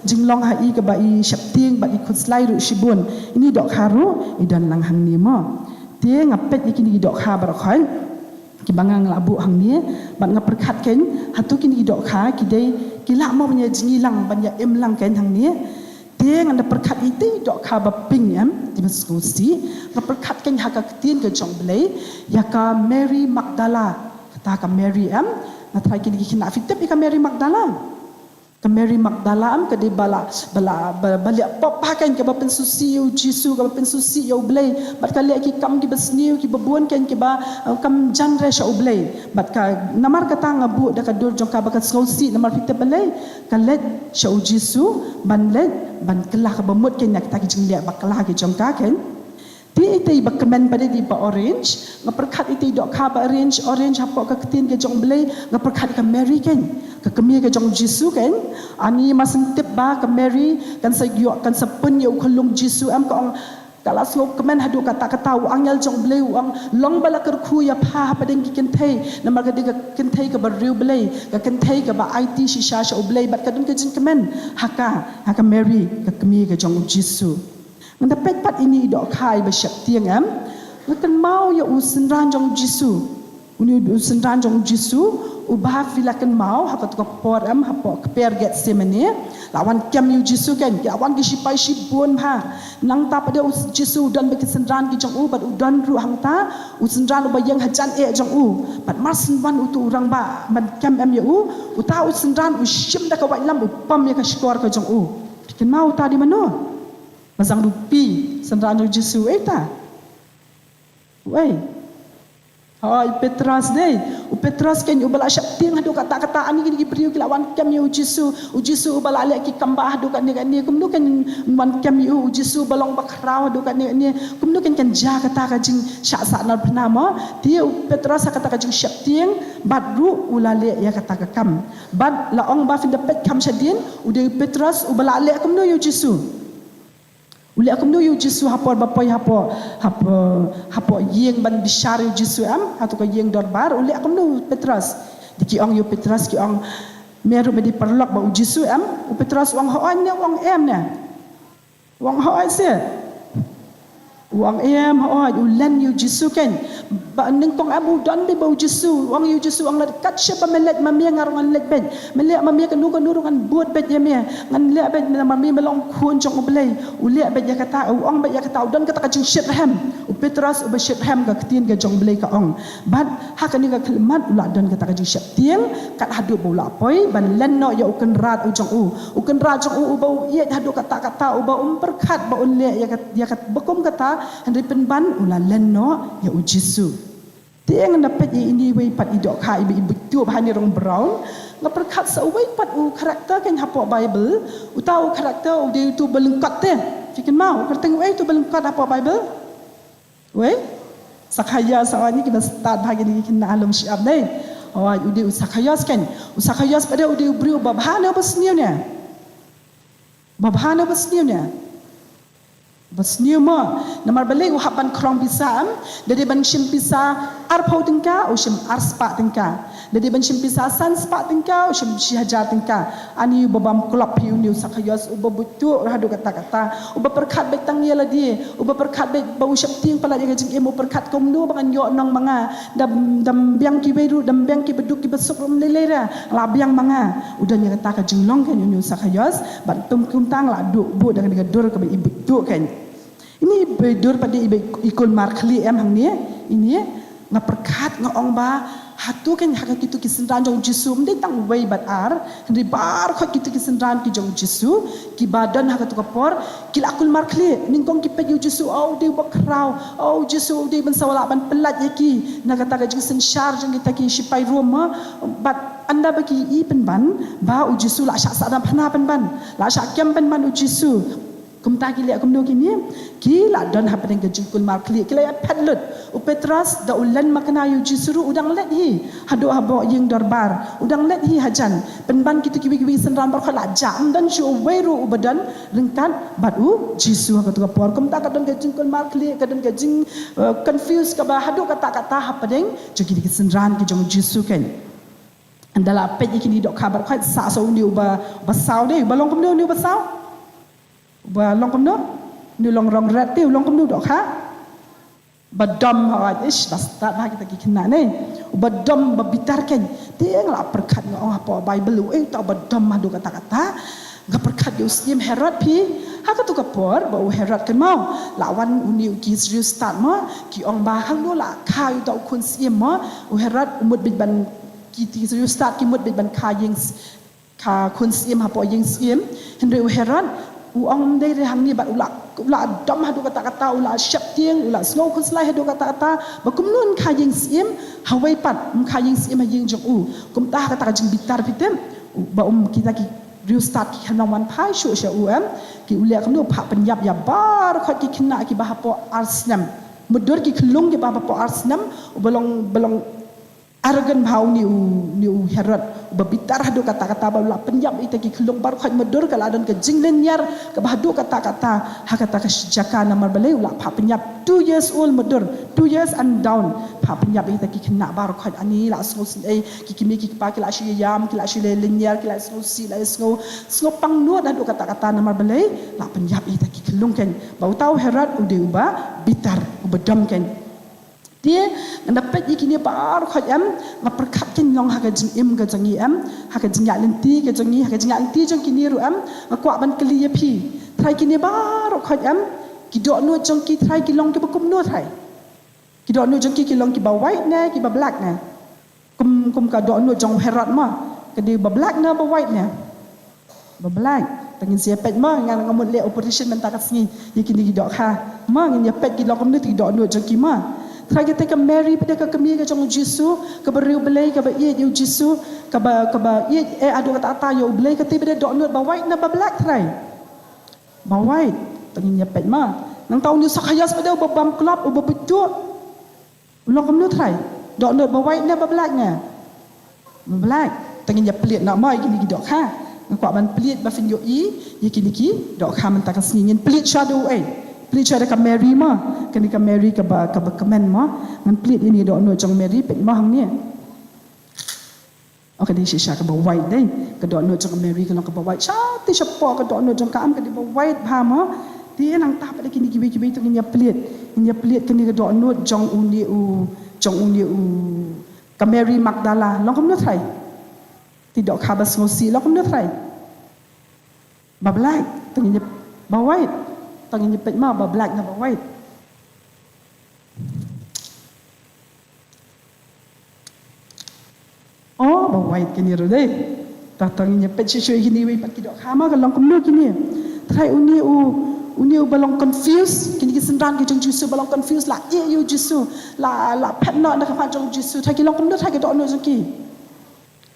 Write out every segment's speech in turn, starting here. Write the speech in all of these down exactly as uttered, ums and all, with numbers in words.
jinglong ha i kaba i sheptieng bad i khuslai ruh shibun. Ini dohkha ruh i don lang hangne mo. Te nga peit ïa kine ki dohkha baroh khoit kiba nga la buh hangne, bad nga pyrkhat kein hato kine ki dohkha ki dei ki lah mo ban ïa jingïalang ban ïa im lang kein hangne. Te ngan da pyrkhat ïa itei i dohkha ba pink em, te ban sngewsih. Nga pyrkhat kein ha ka ktien ka jong U Blei ïa ka Mary Magdala. Kata ka Mary em, nga tharai kine ki khynnah phi tip ïa ka Mary Magdala. Ka Mary Magdala em ka dei ba la, ba la, ba, ba leh pop bha kein, kaba pynsngewsih ïa U Jisu, kaba pynsngewsih ïa U Blei. Bad ka leh ki kam kiba sniew, kiba bun kein, kiba, eh, kam jan re sha U Blei. Bad ka namar kata nga buh da ka dur jong ka ba ka sngewsih, namar phi tip balei, ka leit sha U Jisu ban leit ban kylla, kaba mut kein na kita ki jingleh bakla ki jong ka kein. Te itei ba kmen pat dei ba orange, nga pyrkhat itei i dohkha ba orange, orange hapoh ka ktien ka jong U Blei, nga pyrkhat ka Mary kein, ka kmie ka jong U Jisu kein. Ani mar shen tip ba ka Mary kan sa ïoh, kan sa pun ïa u khyllung Jisu em, ka ong, ka la sngewkmen haduh katta katta. U angel jong U Blei u ong, long ba la kyrkhu ïa pha hapdeng ki kynthei, namar ka dei ka kynthei kaba riewblei, ka kynthei kaba aiti shisha sha U Blei, bad ka don ka jingkmen ha ka, ha ka Mary, ka kmie ka jong U Jisu. Ngan da peit pat ine i dohkha iba sheptieng em. Nga kynmaw ïa u synran jong U Jisu. Une u synran jong U Jisu, uba phi la kynmaw ha kato ka por em, hapoh kper Gethsemane, la wan kem ïa U Jisu kein, ki la wan ki shipai shibun bha. Nangta pat de U Jisu u don bad ki synran ki jong u, bad u don ruh hangta u synran uba ïeng hajan eh jong u. Bad mar shen wan uto u rangbah ban kem em ïa u, uta u synran u shim da ka waitlam u pom ïa ka shkor ka jong u. Phi kynmaw uta dei mano? Ba zang ruh phi, synran jong U Jisu, eh ta. Wei. Hooid, u Petros dei. U Petros kein uba la sheptieng haduh katta katta, ani kine ki briew ki la wan kem ïa U Jisu. U Jisu uba la leh ki kam ba haduh katne katne, kumno kein wan kem ïa u. U Jisu uba long bakhraw haduh katne katne, kumno kein kan jia kata ka jingshah sahnarphna mo. Te u Petros ha kata ka jingsheptieng bad ruh u la leh ïa kata ka kam. Bad la ong ba phin da peit kham shadien, u dei u Petros uba la leh kumno ïa U Jisu. U leh kumno ïa U Jisu ha por ba poi hapoh, hapoh, hapoh ïing ban bishar ïa U Jisu em, hato ka ïing dorbar, u leh kumno u Petros? Te ki ong ïa u Petros, ki ong, me ruh me dei paralok ba U Jisu em? U Petros u ong hooid ne, u ong em ne? U ong hooid seh. U ong em, hooid, u len ïa U Jisu kein. Ba nyngkong em u don beit bad U Jisu, u ong ïa U Jisu, u ong lada kat shaba me leit ma me nga ruh ngan leit beit. Me leh ma me kano kano ruh ngan bud beit ïa me. Ngan leh beit namar me me long khun jong U Blei. U leh beit ïa kata, u ong beit ïa kata, u don kata ka jingshitrhem. U Petros uba shitrhem, ka ktien ka jong U Blei ka ong. Bad ha kane ka khyllipmat u la don kata ka jingsheptieng, kat haduh ba u la poi ban len noh ïa u kynrad u jong u. U kynrad jong u uba u ïeit haduh katta katta, uba um pyrkhat ba un leh ïa kat, ïa kat ba kum kata, hynrei pynban u la len noh ïa U Jisu. Te ngan da peit ïa ine iwei pat i dohkha iba i buit tuh ba ha ine i rong brown. Nga pyrkhat sa uwei pat u character kein hapoh Baibl. Uta u character u dei uto uba lyngkot te. Phi kynmaw u kyrteng uei uto uba lyngkot hapoh Baibl? Wei? Sakhaios, oh, ine kiba stad bha kine ki khynnah lum shyiap dei. Oh, u dei u Sakhaios kein. U Sakhaios pat de u dei u briew uba bha ne uba sniew ne? Uba bha ne uba sniew ne? Uba sniew mo. Namar balei? U hap ban khrong pisa em, da dei ban shim pisa arphew tyngka, u shim arspah tyngka. Da dei ban shim pisa san spah tyngka, u shim shi hajar tyngka. Ani uba bam klop hi une u Sakhaios, uba buit tuh haduh katta katta, uba pyrkhat beit tang ïa lade, uba pyrkhat beit ba u sheptieng palat ïa ka jingim, u pyrkhat kumno ba ngan ïoh nong ma nga, da, da ym biang kiwei ruh, da ym biang kiba duk kiba suk ruh, ym lei lei re, la biang ma nga. U don ïa kata ka jinglong kein une u Sakhaios, bad kum, kumta nga la duh buh da kane ka dur kaba i buit tuh kein. Ine i dur pat de iba i kulmar khlieh em hangne, ine, nga pyrkhat nga ong ba, hato kein ha ka kito ki synran jong U Jisu, ym dei tang uwei bad ar, hynrei baroh kito ki synran ki jong U Jisu, kiba don ha kato ka por, ki la kulmar khlieh, nyngkong ki peit ïa U Jisu, oh, u dei uba khraw, oh, U Jisu, u dei ban sa lah ban pyllait ïa ki, na kata ka jingsynshar jong kita ki shipai Rom, bad ynda ba ki i pynban, ba U Jisu la shah sahnarphna pynban, la shah kem pynban U Jisu. Kumta ki leh kumno kine? Ki la don hapdeng ka jingkulmar khlieh, ki la ïaphet lut. U Petros da u len makna ïa U Jisu ruh u dang leit hi haduh hapoh ïing dorbar, u dang leit hi hajan. Pynban kito kiwei kiwei synran baroh la jah, ym don shuh uwei ruh uba don ryngkat bad U Jisu ha kato ka por. Kumta ka don ka jingkulmar khlieh, ka don ka jing, eh, confuse kaba haduh katta katta hapdeng jong kine ki synran ki jong U Jisu kein. Ynda la peit ïa kine ki dohkha baroh khoit, sa sa une uba, uba saw dei, uba long kumno une uba saw? Uba long kumno? Une u long rong red te, u long kumno dohkha? Ba dom, ha, ish, ba stad bha kita ki khynnah ne. Uba dom, ba bitar keiñ. Te nga la pyrkhat, nga ong hapoh Bible, uei uta uba dom haduh katta katta. Nga pyrkhat ïa u syiem Herod phi. Ha kato ka por ba u Herod kynmaw, la wan une u ki riewstad mo, ki ong ba hangno la kha ïa uta u khun syiem mo. U Herod u mut beit ban, ki, ki riewstad ki mut beit ban kha ïing s-, kha khun syiem hapoh ïing syiem. Hynrei u Herod u ong ym dei re hangne, bad u la, u la dom haduh katta katta, u la sheptieng, u la sngew khuslai haduh katta katta, ba kumno yn kha ïing syiem ha wei pat, ym kha ïing syiem ha ïing jong u. Kumta ha kata ka jingbitar phi tip, u, ba um kita ki riewstad ki khlem wan phai shuh sha u em, ki u leh kumno, phah pynïap ïa baroh khoit ki khynnah kiba hapoh ar snem. Mutdur ki khyllung kiba hapoh ar snem, uba long, ba long arrogant bha une u, une u Herod, uba bitar haduh katta katta, ba u la pynïap ïa kita ki khyllung baroh khoit mutdur. Ka la don ka jinglynñiar kaba haduh katta katta ha kata ka jaka, namar balei? U la phah pynïap, two years old mutdur, two years and down, phah pynïap ïa kita ki khynnah baroh khoit. Ani la sngewsih, eh, ki kmie ki kpa ki la shu ïam, ki la shu leh lynñiar, ki la sngewsih, la sngew, sngew pangnud haduh katta katta, namar balei? La pynïap ïa kita ki khyllung keiñ. Ba uta u Herod u dei uba bitar, uba dom keiñ. Te nga da peit ïa kine baroh khoit em, nga pyrkhat keiñ long ha ka jingim ka jong ngi em, ha ka jingïaid lynti ka jong ngi, ha ka jingïaid lynti jong kine ruh em, nga kwah ban kylli ïa phi. Trai kine baroh khoit em, ki dohnud jong ki trai ki long kiba kumno trai? Ki dohnud jong ki ki long kiba white ne kiba black ne? Kum, kum ka dohnud jong u Herod mo, ka dei ba black ne ba white ne? Ba black. Te ngin sa ïa peit mo, nga, nga mut leh operation mynta ka sngi ïa kine ki dohkha. Mo, ngin ïa peit ki long kumno ki dohnud jong ki mo. Trai kata ka Mary pat, ka kmie ka jong u Jisu, kaba riewblei, kaba ïeit ïa u Jisu, kaba, kaba ïeit, eh, haduh katta katta ïa u Blei, kata pat da dohnud ba white ne ba black trai? Ba white. Te ngin ïa peit mo. Nangta une u Sakhaios pat da, uba bam klop, uba buit tuh. U long kumno trai? Dohnud ba white ne ba black ne? Ba black. Te ngin ïa plie noh mo ïa kine ki dohkha. Nga kwah ban plie ba phin ïohi ïa kine ki dohkha mynta ka sngi. Ngin plie shuwa da uei? Plie shuwa da ka Mary mo. Kane ka Mary kaba, kaba kmen mo. Ngan plie ïa kine dohnud jong Mary, peit mo hangne. Oh, ka dei shisha kaba white dei. Ka dohnud jong ka Mary ka long kaba white. Shatei shapoh ka dohnud jong ka, em, ka dei ba white bha mo. Te nangta pat da kine kiwei kiwei, to ngin ïa plie. Ngin ïa plie kane ka dohnud jong une u, jong une u, ka Mary Magdala. Long kumno trai? Te dohkha ba sngewsih, long kumno trai? Ba black. To ngin ïa, ba white. To ngin ïa peit mo, ba black ne ba white. Oh, ba white kine ruh dei. Te to ngin ïa peit shuh shuh ïa kine kiwei pat ki dohkha mo, ka long kumno kine. Trai une u, une uba long confused, kine ki synran ki jong u Jisu ba long confused, la ïeh ïa u Jisu, la, la phet noh na ka khmat jong u Jisu. Trai ki long kumno trai ki dohnud jong ki?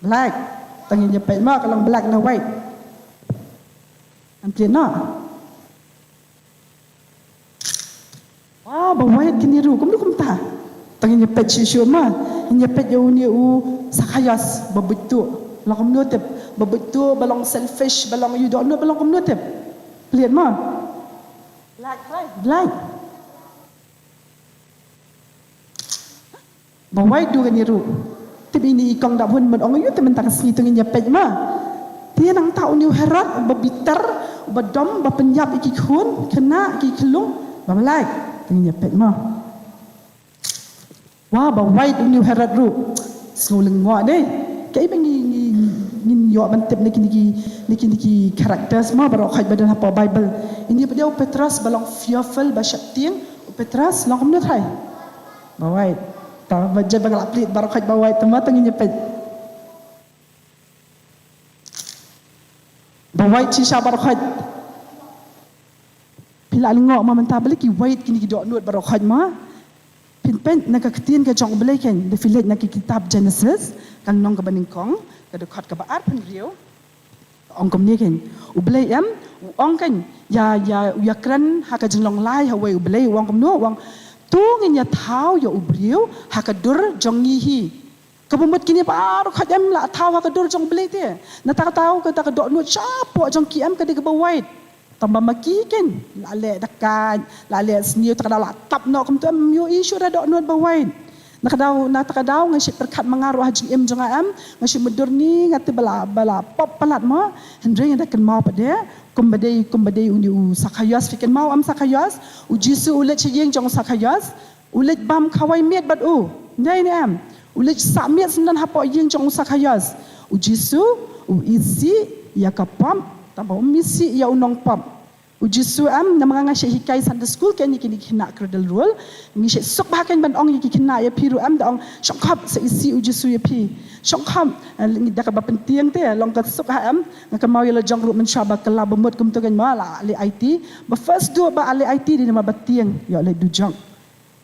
Black. To ngin ïa peit mo, ka long black ne white. Ngan plie noh. Wah, ba white kine ruh, kumno kumta? To ngin ïa peit shuh shuh mo. Ngin ïa peit ïa une u Sakhaios, ba buit tuh. Long kumno tip? Ba buit tuh, ba long selfish, ba long ïa u dohnud, ba long kumno tip? Plie mo. Black, right? Black. Ba white duh kane ruh. Tip ine i kong dap hun ban ong ïa u te mynta ka sngi, to ngin ïa peit mo. Te nangta une u Herod, uba bitar, uba dom, ba pynïap ïa ki khun khynnah, ki khyllung, ba black. To ngin ïa peit mo. Wah, ba white une u Herod ruh. Sngew lyngngoh dei. Kaei ba ngi, ngi, ngin ïoh ban tip na kine ki, na kine ki characters mo baroh khoit ba don hapoh Bible. Ine pat da u Petros ba long fearful, ba sheptieng. U Petros long kumno trai? Ba white. Te ba jait ba nga la plie baroh khoit ba white, te mo to ngin ïa peit. Ba white shisha baroh khoit. Phi la lyngngoh mo mynta balei ki white kine ki dohnud baroh khoit mo? Phin peit na ka ktien ka jong U Blei keiñ, da phi leit na ki kitab Genesis, ka lynnong kaba nyngkong, ka dkhot kaba arphew hynriew. Ong kumne keiñ, U Blei em, u ong keiñ, ïa, ïa, u ïakren ha ka jinglong lai ha uwei U Blei, u ong kumno, u ong, to ngin ïa thaw ïa u briew ha ka dur jong ngi hi. Kaba mut kine baroh khoit em la thaw ha ka dur jong U Blei te. Nangta ka thaw kata ka dohnud shapoh jong ki em ka dei kaba white. Tangba ma ki keiñ la leh da kait, la leh sniew, te ka daw la tap noh kumto, em ïohi shuh da dohnud ba white. Na ka daw, na kata ka daw nga shait pyrkhat ma nga ruh ha jingim jong nga em, nga shait mutdur ni, nga tip ba la, ba la pop palat mo, hynrei nga da kynmaw pat de, kumba dei, kumba dei une u Sakhaios, phi kynmaw em Sakhaios, u Jisu u leit sha ïing jong u Sakhaios, u leit bam khawai miet bad u, dei ne em, u leit sah miet syndon hapoh ïing jong u Sakhaios, u Jisu, u isih ïa ka pop, tangba um isih ïa u nongpop. U Jisu em, namar nga shait hikai Sunday school kein ïa kine ki khynnah cradle roll. Ngi shait suk bha kein ban ong ïa ki khynnah ïa phi ruh em, da ong shongkhop sa isih u Jisu ïa phi. Shongkhop, eh, da kaba pyntieng te, long ka suk ha em, nga kynmaw ïa la jong ruh mynshuwa ba kylla ba mut kumto kein ma la leh aiti. Ba first duh ba leh aiti dei namar ba tieng, ïoh leh dujok.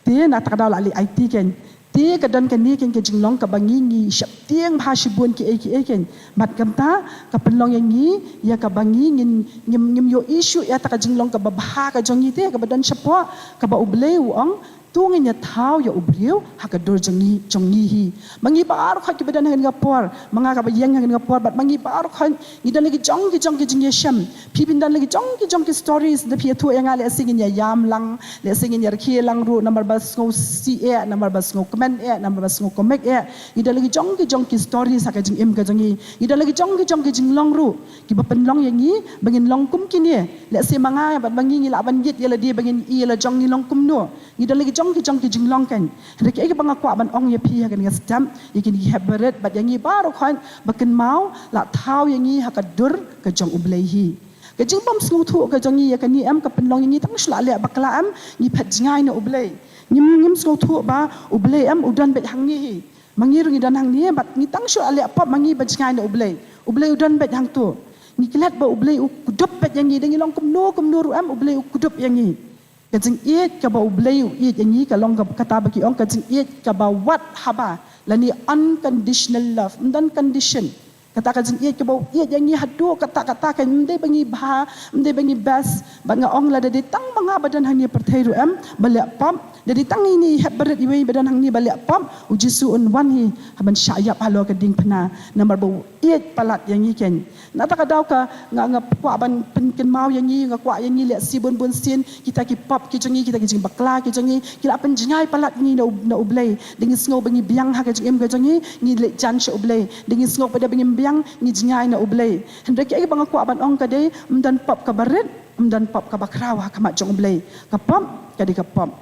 Te na kata ka daw la leh aiti kein. Te ka don kane kein ka jinglong kaba ngi ngi sheptieng bha shibun kiei kiei kein. Bad kumta ka pynlong ïa ngi ïa kaba ngi ngin ngim ngim ïohi shuh ïa kata ka jinglong kaba bha ka jong ngi te kaba don shapoh kaba U Blei u ong to ngin ïa thaw ïa u briew ha ka dur jong ngi jong ngi hi. Ma ngi baroh khoit kiba don ha kane ka por, ma nga kaba ïeng ha kane ka por bad ma ngi baroh khoit ngi don la ki jong ki jong ki jingïashem. Phi phin don la ki jong ki jong ki stories, da phi ïathuh ïa nga lehse ngin ïa ïam lang, lehse ngin ïa rkhie lang ruh namar ba sngewsih eh, namar ba sngewkmen eh, namar ba sngewkmen eh. Ngi don la ki jong ki jong ki stories ha ka jingim ka jong ngi. Ngi don la ki jong ki jong ki jinglong ruh kiba pynlong ïa ngi ba ngin long kum kine. Lehse ma nga bad ma ngi ngi lah ban ïit ïa lade ba ngin ïohi ïa la jong ngi long kumno. Ngi don la ki jong ki jong ki jinglong kein. Hynrei kaei kaba nga kwah ban ong ïa phi ha kane ka step, ïa kine ki hep barit bad ïa ngi baroh khoit ba kynmaw la thaw ïa ngi ha ka dur ka jong U Blei hi. Ka jingbym sngewthuh ka jong ngi ïa kane em ka pynlong ïa ngi tang shu la leh bakla em, ngi phet jngai na U Blei. Ngim ngim sngewthuh ba U Blei em u don beit hangne hi. Ma ngi ruh ngi don hangne bad ngi tang shu la leh pop ma ngi ba jngai na U Blei. U Blei u don beit hangto. Ngi klet ba U Blei u kdup beit ïa ngi, da ngi long kumno kumno ruh em U Blei u kdup ïa ngi. Ka jingïeit kaba U Blei u ïeit ïa ngi ka long kata ba ki ong ka jingïeit kaba wat haba lane unconditional love, ym don condition. Kata ka jingïeit kaba u ïeit ïa ngi haduh katta katta kein, ym dei ba ngi bha, ym dei ba ngi best. Bad nga ong lada dei tang ma nga ba don hangne pyrthei ruh em ba leh pop, da dei tang ine i hep barit iwei ba don hangne ba leh pop, U Jisu un wan hi ha ban shah ïap halor ka diengphna namar ba u ïeit palat ïa ngi kein. Na kata ka daw ka nga nga kwah ban pynkynmaw ïa ngi, nga kwah ïa ngi lehse bun bun sien kita ki pop ki jong ngi, kita ki jingbakla ki jong ngi ki la pynjngai palat ïa ngi na U, na U Blei. Da ngi sngew ba ngi biang ha ka jingim ka jong ngi, ngi leit jan sha U Blei. Da ngi sngew pat de ba ngim biang, ngi jngai na U Blei. Hynrei kaei ba nga kwah ban ong ka dei, ym don pop kaba rit, ym don pop kaba khraw ha khmat jong U Blei. Ka pop ka dei ka pop.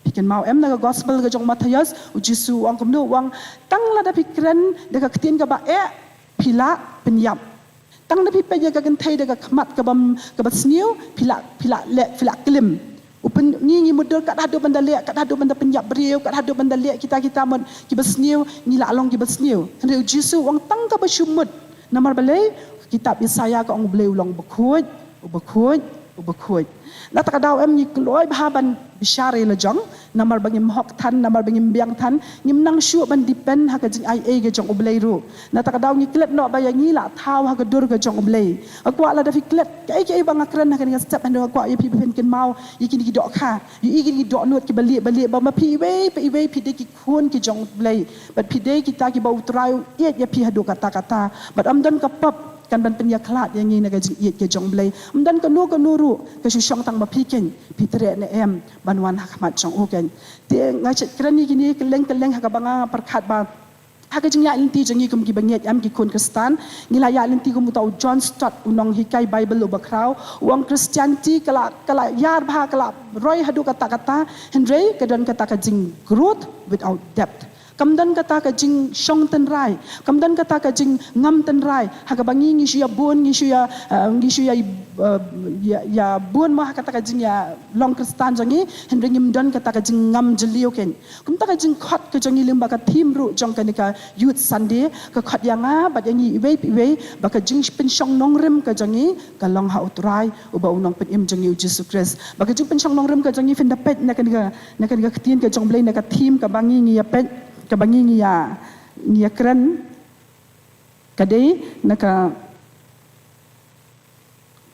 Phi kynmaw em na ka gospel ka jong u Mathaios, U Jisu u ong kumno, u ong tang lada phi kren da ka ktien kaba eh phi lah pynïap. Tang da phi peit ïa ka kynthei da ka khmat kaba, kaba sniew phi lah, phi lah leh, phi lah klim. U pyn, ngi ngi mutdur kat haduh ban da leh, kat haduh ban da pynïap briew, kat haduh ban da leh kita kita mut kiba sniew, ngi lah long kiba sniew. Hynrei U Jisu u ong tang kaba shu mut. Namar balei? Kitab Isaïah ka ong U Blei u long bakhuid, u bakhuid, u bakhuid. Na kata ka daw em ngi kloi bha ban bishar ïa la jong, namar ba ngim hok than, namar ba ngim biang than, ngim nang shuh ban depend ha ka jingaiei ka jong U Blei ruh. Na kata ka daw ngi klet noh ba ïa ngi la thaw ha ka dur ka jong U Blei. Nga kwah lada phi klet kaei kaei ba nga kren ha kane ka step, hynrei nga kwah ïa phi ba phin kynmaw ïa kine ki dohkha, ïa kine ki dohnud kiba lieh ba lieh ba ma phi iwei pa iwei phi dei ki khun ki jong U Blei. Bad phi dei kita kiba U Trai u ïeit ïa phi haduh katta katta. Bad ym don ka pop kan ban pynïakhlad ïa ngi na ka jingïeit ka jong U Blei. Ym don kano kano ruh ka shu shong tang ma phi kein, phi treh ne em ban wan ha khmat jong u kein. Te nga shait kren ïa kine kylleng kylleng ha kaba nga pyrkhat ba ha ka jingïaid lynti jong ngi kum kiba ngeit em ki khun Khristan, ngi la ïaid lynti kum uta u John Stott, u nonghikai Baibl uba khraw, u ong Christianity ka la, ka la ïar bha, ka la roi haduh katta katta, hynrei ka don kata ka jing growth without depth. Kam don kata ka jingshong tynrai, kam don kata ka jingngam tynrai. Ha kaba ngi ngi shu ïa bun, ngi shu ïa, eh, ngi shu ïa, eh, ïa, ïa bun ma ha kata ka jingïalong Khristan jong ngi, hynrei ngim don kata ka jingngam jylliew kein. Kumta ka jingkhot ka jong ngi lyngba ka theme ruh jong kane ka Youth Sunday, ka khot ïa nga bad ïa ngi iwei pa iwei ba ka jingpynshong nongrim ka jong ngi ka long ha U Trai uba u Nongpynim jong ngi U Jisu Khrist. Ba ka jingpynshong nongrim ka jong ngi phin da peit na kane ka, na kane ka ktien ka jong U Blei, na ka theme kaba ngi ngi ïa peit, kaba ngi ngi ïa, ngi ïa kren. Ka dei na ka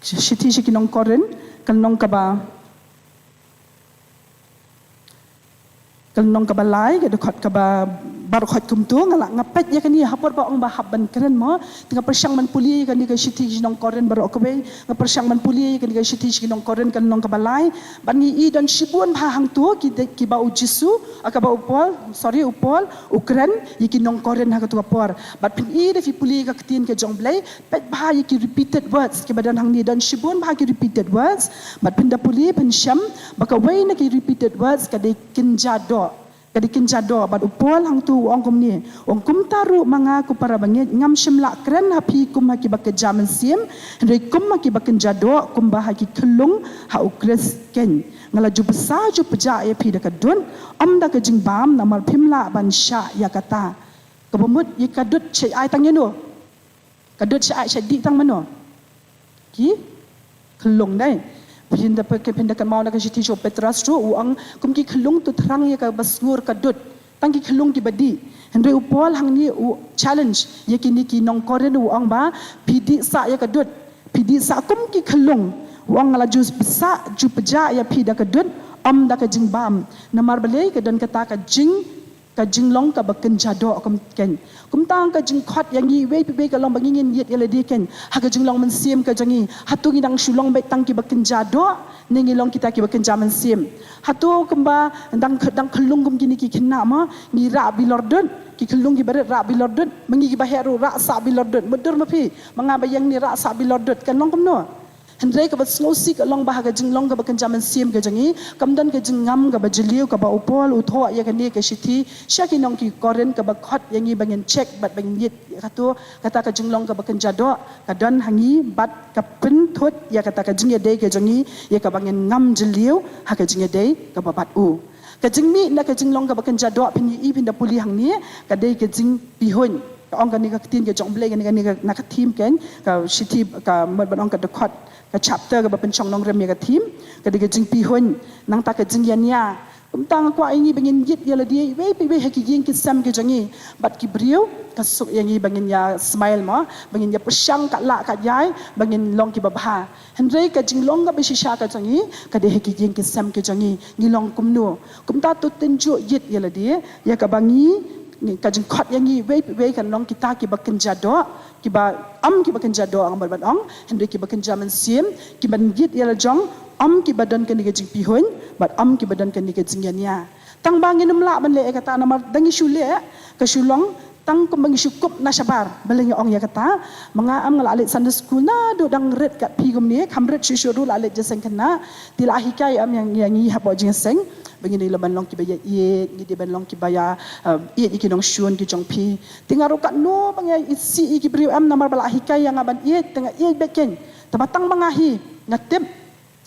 Shithi sha ki nong Korinth, ka lynnong kaba, ka lynnong kaba lai, ka dkhot kaba Baroh khoit kumto nga la nga peit ïa kane ha por ba ong ba hap ban kren mo. Te nga pyrshang ban pule ïa kane ka shithi sha ki nong Korinth baroh kawei. Nga pyrshang ban pule ïa kane ka shithi sha ki nong Korinth ka lynnong kaba lai. Bad ngi i don shibun bha hangto ki de, kiba u Jisu, ah, kaba u Paul, sorry, u Paul u kren ïa ki nong Korinth ha kato ka por. Bad phin i da phi pule ïa ka ktien ka jong Blei, peit bha ïa ki repeated words kiba don hangne, don shibun bha ki repeated words. Bad phin da pule phin shem ba kawei na ki repeated words ka dei kynja doh. Ka dei kynja doh. Bad u Paul hangto u ong kumne, u ong, kumta ruh ma nga ko para bangeit ngam shym lah kren ha phi kum ha kiba kynja mynsiem, hynrei kum ha kiba kynja doh, kumba ha ki khyllung ha u Khrist keiñ. Nga la ju bsa ju pjah ïa phi da ka dud, ym da ka jingbam, namar phim lah ban shah ïa kata. Kaba mut ïa ka dud shait ai tang ïano? Ka dud shait ai shait dih tang mano? Ki khyllung, dei. Phin da, phin da kynmaw na ka shithi sha u Petros ruh, u ong kum ki khyllung to thrang ïa kaba sngur ka dud. Tang ki khyllung kiba dih. Hynrei u Paul hangne u challenge ïa kine ki nong Korinth, u ong ba phi dih sah ïa ka dud. Phi dih sah kum ki khyllung. U ong nga la ju sah ju pjah ïa phi da ka dud, ym da ka jingbam. Namar balei? Ka don kata ka jing ka jinglong kaba kynja doh kum keiñ. Kumta ka jingkhot ïa ngi iwei pa iwei ka long ba ngi ngin ïit ïa lade keiñ ha ka jinglong mynsiem ka jong ngi. Hato ngi dang shu long beit tang kiba kynja doh ne ngi long kita kiba kynja mynsiem? Hato kumba dang, dang khyllung kum kine ki khynnah mo, ngi rah bilor dud, ki khyllung kiba rit rah bilor dud, ma ngi kiba heh ruh rah sah bilor dud. Mutdur ma phi, ma nga ba ïeng ne rah sah bilor dud, kan long kumno? Hynrei kaba sngewsih ka long ba ha ka jinglong kaba kynja mynsiem ka jong ngi, kam don ka jingngam kaba jylliew kaba u Paul u thoh ïa kane ka shithi sha ki nong ki Korinth, kaba khot ïa ngi ba ngin check bad ba ngin ïit ïa kato, kata ka jinglong kaba kynja doh ka don ha ngi bad ka pynthut ïa kata ka jingïadei ka jong ngi ïa kaba ngin ngam jylliew ha ka jingïadei kaba bad u. Ka jingmih na ka jinglong kaba kynja doh, phin ïohi phin da pule hangne, ka dei ka jingpihuiñ. Ka ong kane ka ktien ka jong Blei, kane, kane ka, na ka theme keiñ, ka shithi, ka mut ban ong ka dkhot, ka chapter kaba pynshong nongrim ïa ka theme, ka dei ka jingpihuiñ. Nangta ka jingïania. Kumta nga kwah ïa ngi ba ngin ïit ïa lade iwei pa iwei ha ki ïing ki sem ki jong ngi. Bad ki briew, ka suk ïa ngi ba ngin ïa smile mo, ba ngin ïa pyrshang katba lah katba ïai, ba ngin long kiba bha. Hynrei ka jinglong kaba shisha ka jong ngi, ka dei ha ki ïing ki sem ki jong ngi, ngi long kumno. Kumta to tynjuh ïit ïa lade ïa kaba ngi, ngi, ka jingkhot ïa ngi iwei pa iwei kan long kita kiba kynja doh, kiba, ym kiba kynja doh nga mut ban ong, hynrei kiba kynja mynsiem, kiban ïit ïa la jong, ym kiba don kane ka jingpihuiñ bad ym kiba don kane ka jingïania. Tang ba ngin ym lah ban leh ïa kata namar da ngi shu leh, ka shu long tang kumba ngi shu kup na shabar. Balei nga ong ïa kata? Ma nga em nga la leit Sunday school naduh dang rit kat phi kumne, kham rit shuh shuh ruh la leit jingïaseng khynnah. Te la hikai em ïa ngi, ïa ngi hapoh jingïaseng ba ngi dei ban long kiba ïa ïeit, ngi dei ban long kiba ïa, um, ïeit ïa ki nongshun ki jong phi. Te nga ruh katno ba nga isih ïa ki briew em, namar ba la hikai ïa nga ban ïeit, te nga ïeit beit keiñ. Te ba tang ba nga hi, nga tip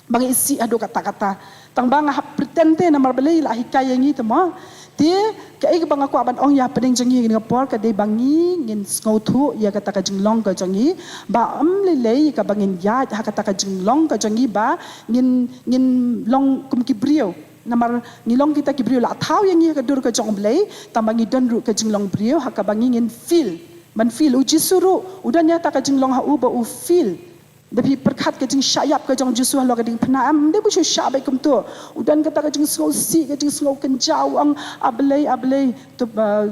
ba nga isih haduh katta katta. Tang ba nga hap pretend te namar balei la hikai ïa ngi te mo. Te kaei kaba nga kwah ban ong ïa hapdeng jong ngi ha kane ka por ka dei ba ngi ngin sngewthuh ïa kata ka jinglong ka jong ngi. Ba ym lei lei kaba ngin ïaid ha kata ka jinglong ka jong ngi ba ngin, ngin long kum ki briew. Namar ngi long kita ki briew la thaw ïa ngi ha ka dur ka jong U Blei, tang ba ngi don ruh ka jinglong briew ha kaba ngi ngin feel. Ban feel, U Jisu ruh u don ïa kata ka jinglong ha u ba u feel. Da phi pyrkhat ka jingshah ïap ka jong U Jisu halor ka diengphna em, ym dei ba u shu shah beit kumto. U don kata ka jingsngewsih, ka jingsngew kynja, u ong, A Blei, A Blei, to, uh,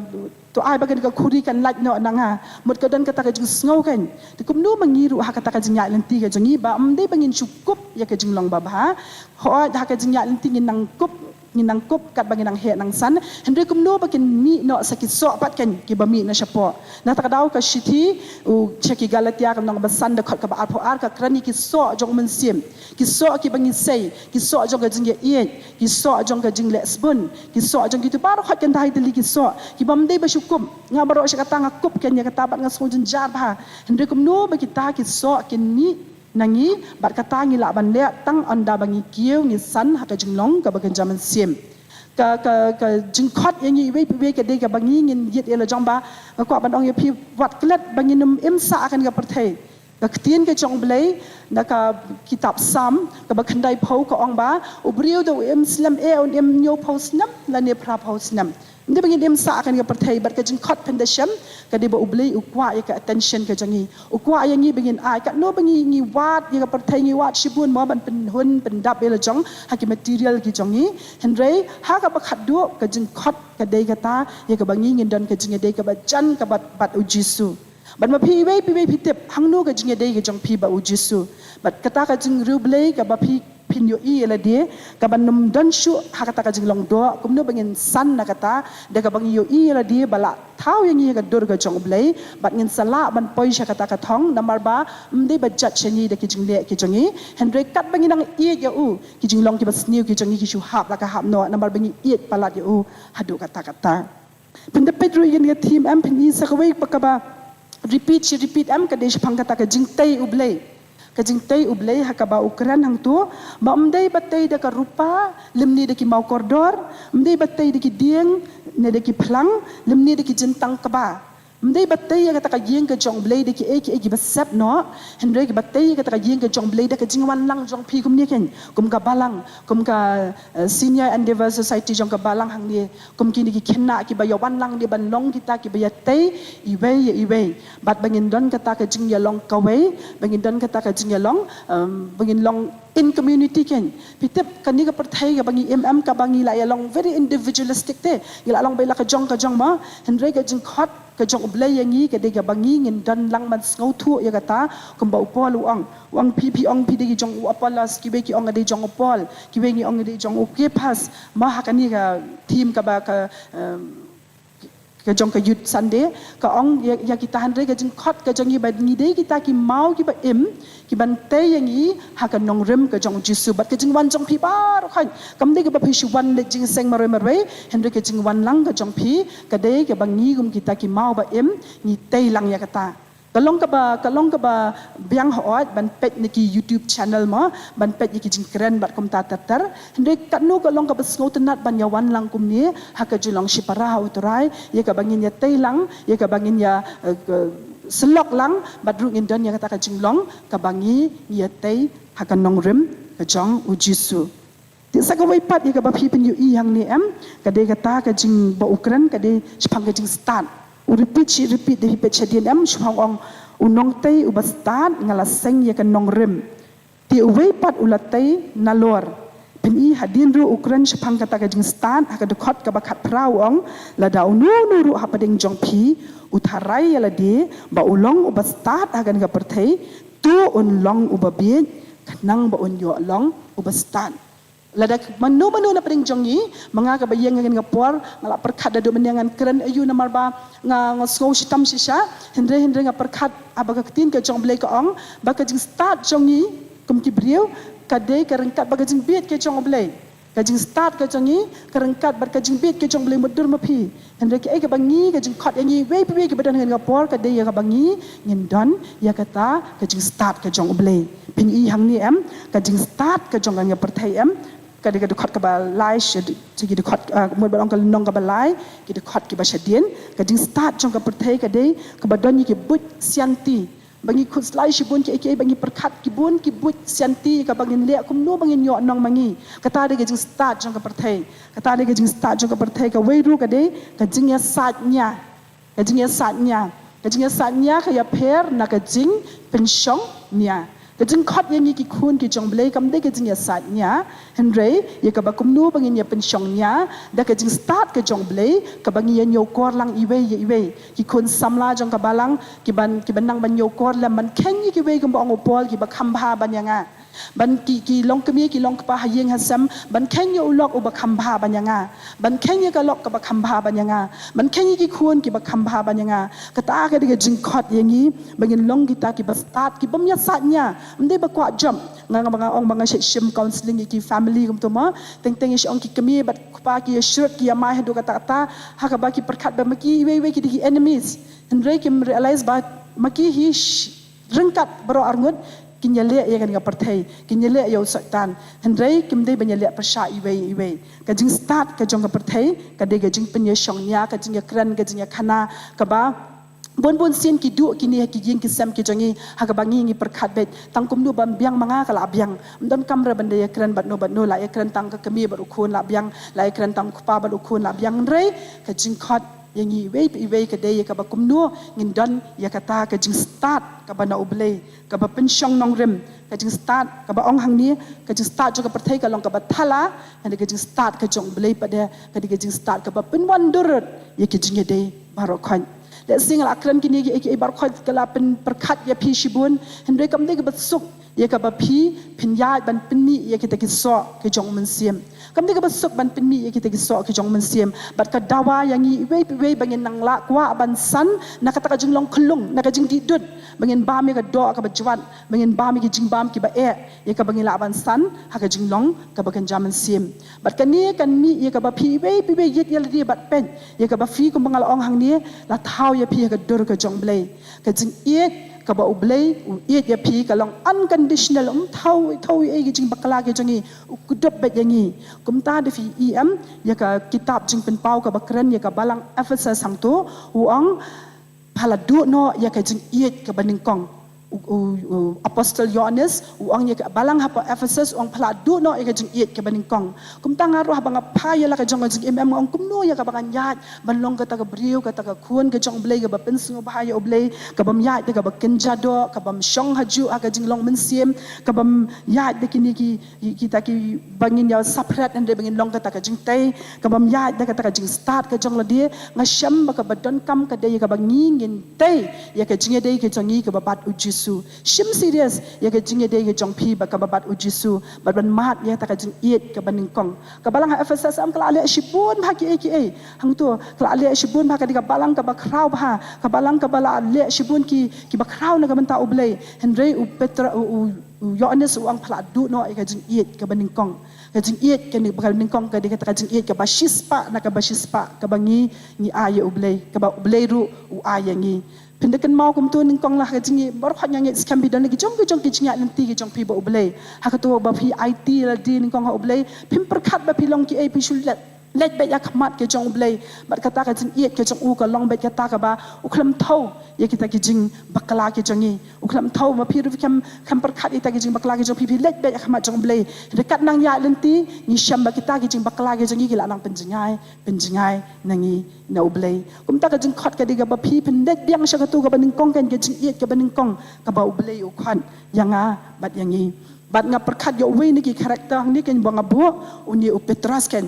to ai ba kane ka khuri kan lait noh na nga. Mut ka don kata ka jingsngew keiñ. Te kumno ma ngi ruh ha kata ka jingïaid lynti ka jong ngi ba ym dei ba ngin shu kup ïa ka jinglong babha. Hooid, ha ka jingïaid lynti ngin nang kup, ngin nang kup katba ngin nang heh nang san. Hynrei kumno ba kin mih noh sa ki soh pat keiñ kiba mih na shapoh. Na kata ka daw ka shithi u sha ki Galatia ka lynnong ba san, dkhot kaba arphew ar, ka kren ïa ki soh jong u mynsiem. Ki soh kiba ngi sei, ki soh jong ka jingïaieit, ki soh jong ka jingleh sbun, ki soh jong kito baroh, hooid, kan dei tylli ki soh kiba ym dei ba shu kup. Nga baroh shi katta nga kup keiñ ïa kata bad nga sngew jynjar bha. Hynrei kumno ba kita ki soh kin mih na ngi, bad kata ngi lah ban leh tang ynda ba ngi kiew ngi san ha ka jinglong kaba kynja mynsiem. Ka, ka, ka jingkhot ïa ngi iwei pa iwei ka dei kaba ngi ngin ïit ïa la jong ba nga kwah ban ong ïa phi, wat klet ba ngin ym im sah ha kane ka pyrthei. Ka ktien ka jong U Blei na ka kitab Salm kaba khyndaiphew ka ong ba u briew da u im slem eh un im hynñiewphew snem lane phraphew snem. Ym dei ba ngin im sah ha kane ka pyrthei, bad ka jingkhot phin da shem ka dei ba U Blei u kwah ïa ka attention ka jong ngi. U kwah ïa ngi ba ngin ai, katno ba ngi, ngi wad ïa ka pyrthei, ngi wad shibun mo ban pynhun pyndap ïa la jong ha ki material ki jong ngi. Hynrei ha kaba khatduh ka jingkhot ka dei kata ïa kaba ngi ngin don ka jingïadei kaba jan kaba bad U Jisu. Bad ma phi iwei pa iwei phi tip hangno ka jingïadei ka jong phi bad U Jisu. Bad kata ka jingriewblei kaba phi phin ïohi ïa lade, kaban ym don shuh ha kata ka jinglong doh, kumno ba ngin san na kata, da kaba ngi ïohi ïa lade ba la thaw ïa ngi ha ka dur ka jong U Blei, bad ngin sa lah ban poi sha kata ka thong, namar ba ym dei ba judge ïa ngi da ki jingleh ki jong ngi, hynrei katba ngi nang ïeit ïa u, ki jinglong kiba sniew ki jong ngi ki shu hap la ka hap noh, namar ba ngi ïeit palat ïa u haduh katta katta. Phin da peit ruh ïa kane ka theme em, phin i sa kawei pat kaba repeat shi repeat em, ka dei shaphang kata ka jingtei U Blei. Ka jingtei U Blei ha kaba u kren hangto, ba ym dei ba tei da ka rupa, lymne da ki maw kordor, ym dei ba tei da ki dieng, ne da ki phlang, lymne da ki jyntang kba. Ym dei ba tei ïa kata ka ïing ka jong U Blei da kiei kiei kiba sep noh, hynrei ba tei ïa kata ka ïing ka jong U Blei da ka jingwan lang jong phi kumne kein, kum ka balang, kum ka, eh, Senior Endeavour Society jong ka balang hangne, kum kine ki khynnah kiba ïa wan lang ne ban long kita kiba ïa tei iwei ïa iwei. Bad ba ngin don kata ka jingïalong kawei, ba ngin don kata ka jingïalong, em, ba ngin long in community kein. Phi tip kane ka pyrthei kaba ngi im em, kaba ngi la ïalong very individualistic te. Ngi la long beit la ka jong ka jong mo. Hynrei ka jingkhot ka jong U Blei ïa ngi ka dei kaba ngi ngin don lang ban sngewthuh ïa kata, kumba u Paul u ong. U ong phi, phi ong phi dei ki jong u Apollos, kiwei ki ong dei jong u Paul, kiwei ngi ong dei jong u Kephas. Ma ha kane ka theme kaba ka, em, ka jong ka Youth Sunday, ka ong ïa, ïa kita, hynrei ka jingkhot ka jong ngi ba ngi dei kita ki maw kiba im, kiban tei ïa ngi ha ka nongrim ka jong U Jisu. Bad ka jingwan jong phi baroh khoit kam dei kaba phi shu wan leit jingïaseng marwei marwei, hynrei ka jingwan lang ka jong phi ka dei kaba ngi kum kita ki maw ba im ngi tei lang ïa kata. Ka long kaba, ka long kaba biang hooid ban peit na ki YouTube channel mo, ban peit ïa ki jingkren bad kumta ter ter. Hynrei katno ka long kaba sngewtynnat ban ïa wan lang kumne ha ka jinglong shipara ha U Trai, ïa kaba ngin ïa tei lang, ïa kaba ngin ïa, eh, ka, syllok lang, bad ruh ngin don ïa kata ka jinglong kaba ngi ïa tei ha ka nongrim ka jong U Jisu. Te sa kawei pat ïa kaba phi pynïohi hangne em, ka dei kata ka jing ba u kren, ka dei shaphang ka jingstad. U repeat shi repeat, da phi peit shadien em, shaphang ong, u nongtei uba stad nga la seng ïa ka nongrim. Te uwei pat u la tei nalor. Phin i hadien ruh u kren shaphang kata ka jingstad, ha ka dkhot kaba khatphra u ong, lada uno uno ruh hapdeng jong phi u tharai ïa lade ba u long uba stad ha kane ka pyrthei, to un long uba bieit, khnang ba un ïoh long uba stad. Lada mano mano na pdeng jong ngi, ma nga kaba ïeng ha kane ka por, nga la pyrkhat da dum mynne ngan kren aïu namar ba nga, nga sngew shitom shisha, hynrei, hynrei nga pyrkhat, ah, ba ka ktien ka jong U Blei ka ong ba ka jingstad jong ngi kum ki briew ka dei ka ryngkat bad ka jingbieit ka jong U Blei. Ka jingstad ka jong ngi ka ryngkat bad ka jingbieit ka jong U Blei, mutdur ma phi. Hynrei kaei kaba ngi, ka jingkhot ïa ngi iwei pa iwei kiba don ha kane ka por ka dei ïa kaba ngi ngin don ïa kata ka jingstad ka jong U Blei. Phin i hangne em, ka jingstad ka jong kane ka pyrthei em, ka dei ka dkhot kaba lai sha, sha ki dkhot, ah, mut ban ong ka lynnong kaba lai, ki dkhot kiba shadien. Ka jingstad jong ka pyrthei ka dei kaba don ïa ki buit sianti. Ba ngi khut slai shibun kiei kiei, ba ngi pyrkhat ki bun ki buit sianti kaba ngin leh, kumno ba ngin ïoh nong ma ngi. Kata dei ka jingstad jong ka pyrthei. Kata dei ka jingstad jong ka pyrthei. Kawei ruh ka dei ka jingïasaid nia. Ka jingïasaid nia. Ka jingïasaid nia ka ïapher na ka jingpynshong nia. Ka jingkhot ïa ngi ki khun ki jong U Blei kam dei ka jingïasaid nia. Hynrei ïa kaba kumno ba ngin ïa pynshong nia da ka jingstad ka jong U Blei, kaba ngi ïa ñiewkor lang iwei ïa iwei. Ki khun samla jong ka balang, kiban, kiban nang ban ñiewkor lem, ban kheiñ ïa kiwei kumba ong u Paul, kiba kham bha ban ïa nga. Ban ki, ki longkmie ki longkpa ha ïing ha sem, ban kheiñ ïa u lok uba kham bha ban ïa nga. Ban kheiñ ïa ka lok kaba kham bha ban ïa nga. Ban kheiñ ïa ki khun kiba kham bha ban ïa nga. Kata ka dei ka jingkhot ïa ngi ba ngin long kita kiba stad, kibym ïasaid nia. Ym dei ba kwah jop. Nga, nga, ba nga ong ba nga shu shim counselling ïa ki family kumto mo. Teng teng ïa shu ong ki kmie bad kpa ki ïa shrut ki ïa mai haduh katta katta. Ha kaba ki pyrkhat ba ma ki iwei iwei ki dei ki enemies. Hynrei kim realize ba ma ki hi sh-, ryngkat baroh arngut kin ïaleh ïa kane ka pyrthei, kin ïaleh ïa u Soitan. Hynrei kim dei ban ïaleh pyrshah iwei iwei. Ka jingstad ka jong ka pyrthei ka dei ka jingpynïashong nia, ka jingïakren, ka jingïakhana, kaba Bun bun sien ki duh kine ha ki ïing ki sem ki jong ngi, ha kaba ngi ngi pyrkhat beit, tang kumno ban biang ma nga ka la biang. Ym don kam re ban da ïakren bad no bad no, la ïakren tang ka kmie bad u khun la biang, la ïakren tang u kpa bad u khun la biang. Hynrei ka jingkhot ïa ngi iwei pa iwei ka dei ïa kaba kumno ngin don ïa kata ka jingstad kaba na U Blei, kaba pynshong nongrim, ka jingstad kaba ong hangne, ka jingstad jong ka pyrthei ka long kaba thala, hynrei ka jingstad ka jong U Blei pat de ka dei ka jingstad kaba pynwandur ïa ki jingïadei baroh khoit. Lehse nga la kren kine kiei kiei baroh khoit ka la pynpyrkhat ïa phi shibun, hynrei kam dei kaba suk ïa kaba phi phin ïaid ban pynmih ïa kita ki soh ki jong U Mynsiem. Kam dei kaba suk ban pynmih ïa kita ki soh ki jong U Mynsiem. Bad ka dawa ïa ngi iwei pa iwei ba ngin nang lah kwah ban san na kata ka jinglong khyllung, na ka jingdih dud, ba ngin bam ïa ka doh kaba jwat, ba ngin bam ïa ki jingbam kiba eh, ïa kaba ngin lah ban san ha ka jinglong kaba kynja mynsiem. Bad kane kan mih ïa kaba phi iwei pa iwei ïit ïa lade bad peit ïa kaba phi, kumba nga la ong hangne, la thaw ïa phi ha ka dur ka jong U Blei. Ka jingïeit kaba U Blei u ïeit ïa phi ka long unconditional, um thaw, thaw ei ei ki jingbakla ki jong ngi, u kdup beit ïa ngi. Kumta da phi i em ïa ka kitab Jingpynpaw kaba kren ïa ka balang Ephesus hangto, u ong, pha la duh noh ïa ka jingïeit kaba nyngkong. U, u, u Apostle Ïoannis u ong ïa ka balang hapoh Ephesus, u ong, pha la duh noh ïa ka jingïeit kaba nyngkong. Kumta nga ruh haba nga phai ïa la ka jong ka jingim em, nga ong kumno ïa kaba ngan ïaid ban long kata ka briew, kata ka khun ka jong U Blei kaba pynsngewbha ïa U Blei, kabym ïaid da kaba kynja doh, kabym shong hajuh ha ka jinglong mynsiem, kabym ïaid da kine ki, ki, kita kiba ngin ïa saphriang, hynrei ba ngin long kata ka jingtei, kabym ïaid da kata ka jingstad ka jong lade. Nga shem ba kaba donkam ka dei ïa kaba ngi ngin tei ïa ka jingïadei ka jong ngi kaba bad U Jisu. Shim serious ïa ka jingïadei ka jong phi bad kaba bad U Jisu, bad ban mad ïa kata ka jingïeit kaba nyngkong. Ka balang ha Ephesus em ka la leh shibun bha kiei kiei. Hangto ka la leh shibun bha, ka dei ka balang kaba khraw bha, ka balang kaba la leh shibun ki, kiba khraw na ka bynta U Blei. Hynrei u Petra, u, u, u Ïoannis u ong pha la duh noh ïa ka jingïeit kaba nyngkong. Ka jingïeit kane ba ka nyngkong ka dei kata ka jingïeit kaba shispah na kaba shispah kaba ngi ngi ai ïa U Blei, kaba U Blei ruh u ai ïa ngi. Phin da kynmaw kumto nyngkong la ha ka jingïeit, baroh khoit nga ngeit skhem phi don la ki jong ki jong ki jingïaid lynti ki jong phi bad U Blei. Ha kato ba phi aiti lade nyngkong ha U Blei, phim pyrkhat ba phi long kiei, phi shu leit leit beit ha khmat ka jong U Blei. Bad kata ka jingïeit ka jong u ka long beit kata kaba u khlem thaw ïa kita ki jingbakla ki jong ngi. U khlem thaw, ma phi ruh phi khlem, khlem pyrkhat ïa kita ki jingbakla ki jong phi, phi leit beit ha khmat jong U Blei. Hynrei kat nang ïaid lynti ngi shem ba kita ki jingbakla ki jong ngi ki la nang pynjngai, pynjngai na ngi na U Blei. Kumta ka jingkhot ka dei kaba phi phin leit biang sha kato kaba nyngkong, kan ka jingïeit kaba nyngkong kaba U Blei u khot ïa nga bad ïa ngi. Bad nga pyrkhat ïa uwei na ki character hangne kan ba nga buh, une u Petros kan.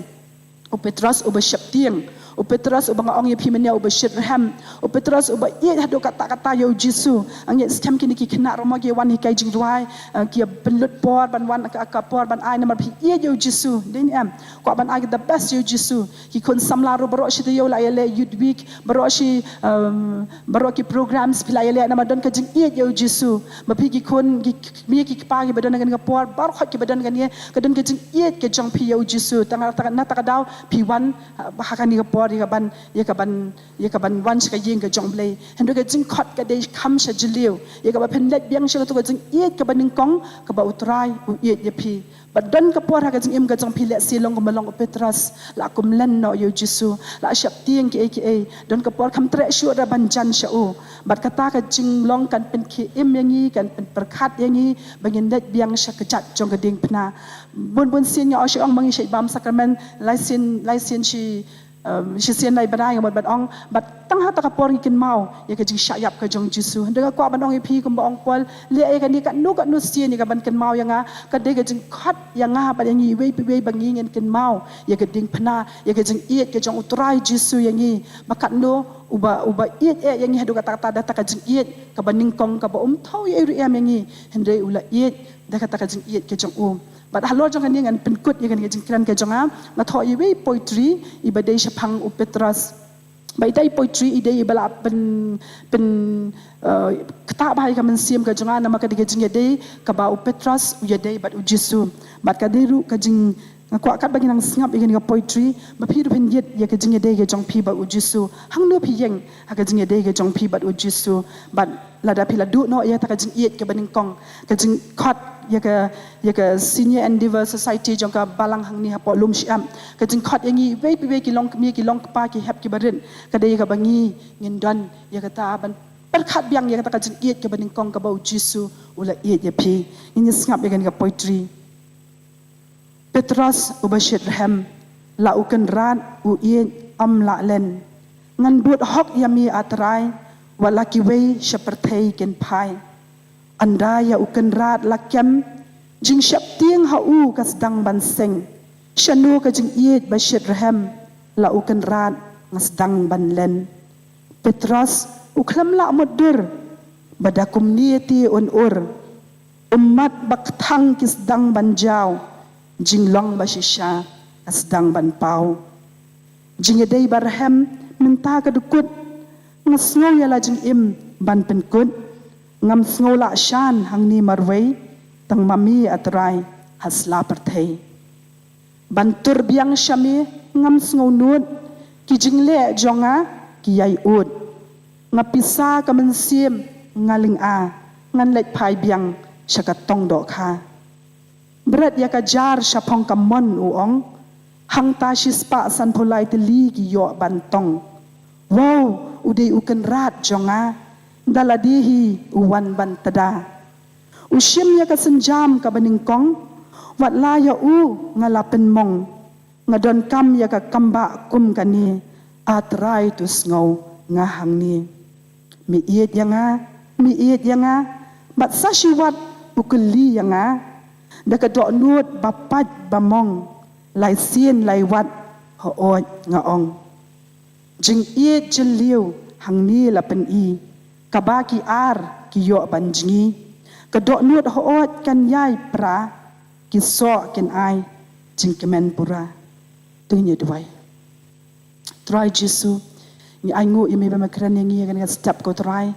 U Petros uba sheptieng. U Petros uba nga ong ïa phi mynne uba shitrhem. U Petros uba ïeit haduh katta katta ïa u Jisu. Nga ngeit skhem kine ki khynnah ruh mo ki wan hikai jingrwai, eh, ki pynlut por ban wan ka, ka por ban ai namar phi ïeit ïa u Jisu. Dei ne em? Kwah ban ai ka the best ïa u Jisu. Ki khun samla ruh baroh shi taïew la ïaleh Youth Week, baroh shi, um, baroh ki programs phi la ïaleh namar don ka jingïeit ïa u Jisu. Ma phi ki khun, ki kmie ki kpa kiba don ha kane ka por, baroh khoit kiba don kane, ka don ka jingïeit ka jong phi ïa u Jisu. Tang na kata ka daw phi wan ha kane ka por ïa kaban, ïa kaban, ïa kaban wan sha ka ïing ka jong U Blei. Hynrei ka jingkhot ka dei kham sha jylliew ïa kaba phin leit biang sha kato ka jingïeit kaba nyngkong kaba U Trai u ïeit ïa phi. Ba don ka por ha ka jingim ka jong phi lehse long kumba long u Petros, la kumlen noh ïa u Jisu, la sheptieng kiei kiei. Don ka por kham treh shuh da ban jan sha u. Bad kata ka jinglong kan pynkhie im ïa ngi, kan pynpyrkhat ïa ngi ba ngin leit biang sha ka jait jong ka diengphna. Bun bun sien nga ong shi ong ba ngi shait bam sakramen, lai sien, lai sien shi, um, shisien lai bnai nga mut ban ong, bad tang ha kata ka por ngi kynmaw ïa ka jingshah ïap ka jong u Jisu. Hynrei nga kwah ban ong ïa phi kumba ong Paul, leh ïa kane katno katno sien ïa kaban kynmaw ïa nga. Ka dei ka jingkhot ïa nga bad ïa ngi iwei pa iwei ba ngi ngin kynmaw ïa ka diengphna, ïa ka jingïeit ka jong U Trai Jisu ïa ngi. Ba katno uba, uba ïeit eh ïa ngi haduh katta katta da kata ka jingïeit kaba nyngkong kaba um thaw ïa ei ruh em ïa ngi. Hynrei u la ïeit da kata ka jingïeit ka jong u. Bad halor jong kane ngan pynkut ïa kane ka jingkren ka jong nga, nga thoh ïa iwei i poetry iba dei shaphang u Petros. Ba ita i poetry i dei iba la pyn, pyn, eh, ktah bha ïa ka mynsiem ka jong nga namar ka dei ka jingïadei kaba u Petros u ïadei bad u Jisu. Bad ka dei ruh ka jing Nga kwah katba ngi nang sngap ïa kane ka poetry ba phi ruh phin ïit ïa ka jingïadei ka jong phi bad U Jisu. Hangno phi ïeng ha ka jingïadei ka jong phi bad U Jisu? Bad lada phi la duh noh ïa kata ka jingïeit kaba nyngkong, ka jingkhot ïa ka, ïa ka Senior Endeavour Society jong ka balang hangne hapoh Lumshyiap, ka jingkhot ïa ngi iwei pa iwei ki longkmie ki longkpa ki hep ki barit, ka dei ïa kaba ngi ngin don ïa kata ban pyrkhat biang ïa kata ka jingïeit kaba nyngkong kaba U Jisu u la ïeit ïa phi. Ngin ïa sngap ïa kane ka poetry. Petros uba shit rhem, la u Kynrad u ïeit ym lah len. Ngan bud hok ïa me A Trai, wat la kiwei sha pyrthei kin phai. Ynda ïa u Kynrad la kem, jingsheptieng ha u ka sdang ban seng. Shano ka jingïeit ba shit rhem, la u Kynrad nga sdang ban len. Petros u khlem lah mutdur, ba da kumne te un ur. Ummat ba kthang ki sdang ban jaw, jinglong ba shisha ka sdang ban paw. Jingïadei ba rhem mynta ka dkut, nga sngew ïa la jingim ban pynkut. Ngam sngew lah shan hangne marwei, tang ma me A Trai ha sla pyrthei. Ban tur biang sha me ngam sngew nud, ki jingleh jong nga ki ïai ud. Nga pisa ka mynsiem nga lynga, ngan leit phai biang sha ka tong dohkha. Bret ïa ka jar shaphang ka mon, u ong. Hangta shispah sanphew lai tylli ki ïoh ban tong. Wow, u dei u Kynrad jong nga, da lade hi u wan ban tda. U shim ïa ka sienjam kaba nyngkong, wat la ïa u nga la pynmong. Nga donkam ïa ka kambah kum kane, A Trai to sngew nga hangne. Me ïeit ïa nga, me ïeit ïa nga, bad sa shi wat u kylli ïa nga. Da ka dohnud ba pait ba mong, lai sien lai wat, hooid nga ong. Jingïeit jylliew hangne la pyni, kaba ki ar ki ïoh ban jngi. Ka dohnud hooid kan ïai pra, ki soh kin ai jingkmen pura. To ngin ïa duwai. Trai Jisu, ngi ainguh ïa me ba me kren ïa ngi ïa kane ka step ko Trai.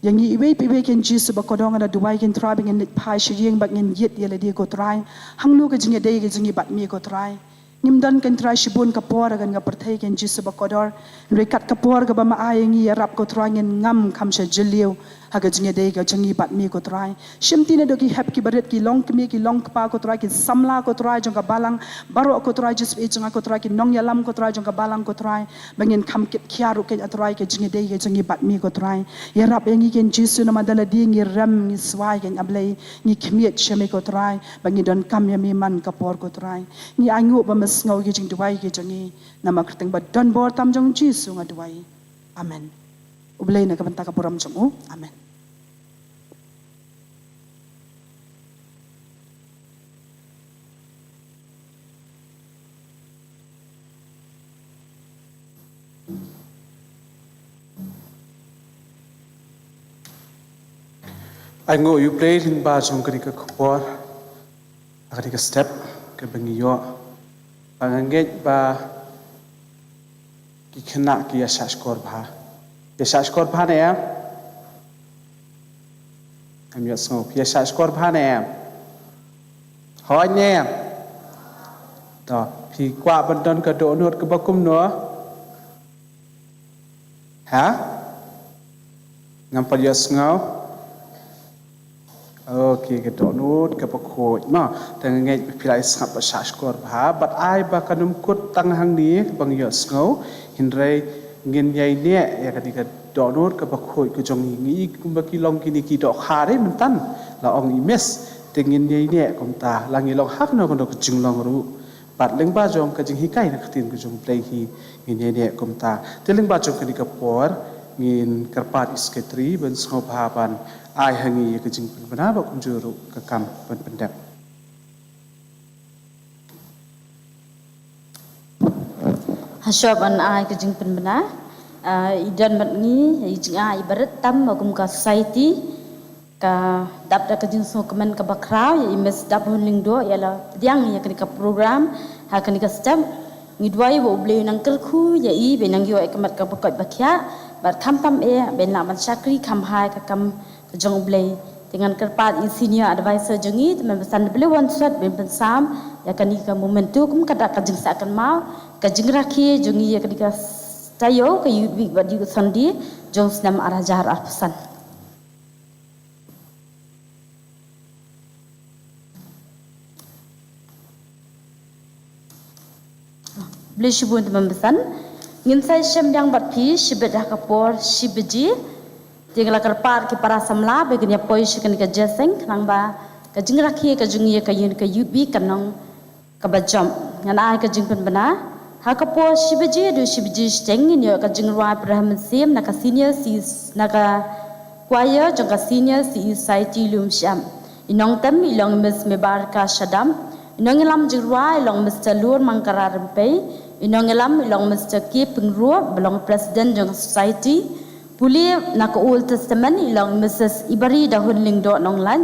Ïa ngi iwei pa iwei ken Jisu ba kordor, nga da duwai ken Trai ba ngin leit phai sha ïing bad ngin ïit ïa lade ko Trai. Hangno ka jingïadei ka jong ngi bad me ko Trai. Ngim don ken Trai shibun ka por ha kane ka pyrthei ken Jisu ba kordor. Hynrei kat ka por kaba me ai ïa ngi ïarap ko Trai ngin ngam kham sha jylliew ha ka jingïadei ka jong ngi bad me ko Trai. Shimti naduh ki hep ki barit, ki longkmie ki longkpa ko Trai, ki samla ko Trai jong ka balang baroh ko Trai, Jisu i jong nga ko Trai, ki nongïalam ko Trai jong ka balang ko Trai. Ba ngin kham kit khia ruh ken A Trai ka jingïadei ka jong ngi bad me ko Trai. Ïarap ïa ngi ken Jisu, namar da lade ngi rem ngi swai ken A Blei, ngi khmied sha me ko Trai. Ba ngi donkam ïa me man ka por ko Trai. Ngi ainguh ba me sngew ki jingduwai ki jong ngi. Namar kyrteng ba don bor tam jong Jisu nga duwai. Amen. U Blei na ka bynta ka burom jong u. Amen. Ainguh ïa u Blei lyngba jong kane ka khubor, ha kane ka step kaba ngi ïoh. Ba nga ngeit ba ki khynnah ki ïa shahshkor bha. Ïa shahshkor bha ne em? Ngam ïohsngew. Phi ïa shahshkor bha ne em? Hooid ne em? To, phi kwah ban don ka dohnud kaba kumno? Ha? Ngam pat ïohsngew. Okay, ka dohnud kaba khuid. Mo, te nga ngeit ba phi la ïa sngap ba shahshkor bha, bad ai ba kan ym kut tang hangne kaba ngi ïohsngew, hynrei ngin ïai neh ïa kane ka dohnud kaba khuid ka jong ngi. Ngi i kumba ki long kine ki dohkha re mynta, la ong i miss, te ngin ïai neh kumta, la ngi long ha kano kano ka jinglong ruh. Bad lyngba jong ka jinghikai na ka ktien ka jong U Blei hi ngin ïai neh kumta. Te lyngba jong kane ka por ngin kyrpad ïa i Secretary ban sngewbha ban ai ha ngi ïa ka jingpynbna bad kumjuh ruh ka kam ban pyndep. Hashuwa ban ai ka jingpynbna, ah, i don bad ngi i jingai barit tam ba kum ka society, ka dap da ka jingsngewkmen kaba khraw ïa i Miss Daphne Lyngdoh ïa la pdiang ïa kane ka program ha kane ka step. Ngi duwai ba U Blei un nang kyrkhu ïa i, ba i nang ïoh ïa ka met kaba koit ba khiah, bad khamtam eh ba in lah ban shakri kham bha ïa ka kam ka jong U Blei. Te ngan kyrpad ïa i senior advisor jong ngi, te mynba san da beli wan sot, mynba san, ïa kane ka momentum, kum ka dak ka jingsa kan mau, ka jingrakhe jong ngi ïa kane ka taïew ka Youth Week bad Youth Sunday jong snem ar hajar arphew san. Beli shibun te mynba san. Ngin sa ïashem biang bad phi, shibit ha ka por, shi baje. Te nga la kyrpad ki para samla, ba kin ïa poi sha kane ka jingïaseng, khnang ba ka jingrakhe ka jong ngi ïa ka Youth, ka Youth Week kan long kaba jop. Ngan ai ka jingpynbna. Ha ka por shi baje haduh shi baje shiteng ngin ïoh ka jingrwai pyrshah mynsiem na ka senior C, na ka choir jong ka Senior C E Society Lumshyiap. I nongtem i long Miss Mebarka Shadap. I nongïalam jingrwai i long Mister Lur Mangkara Rympei. I nongïalam i long Mister K Pyngrope, ba long president jong ka society. Pule na ka Old Testament i long Missus Ibari Dahun Lyngdoh Nonglait.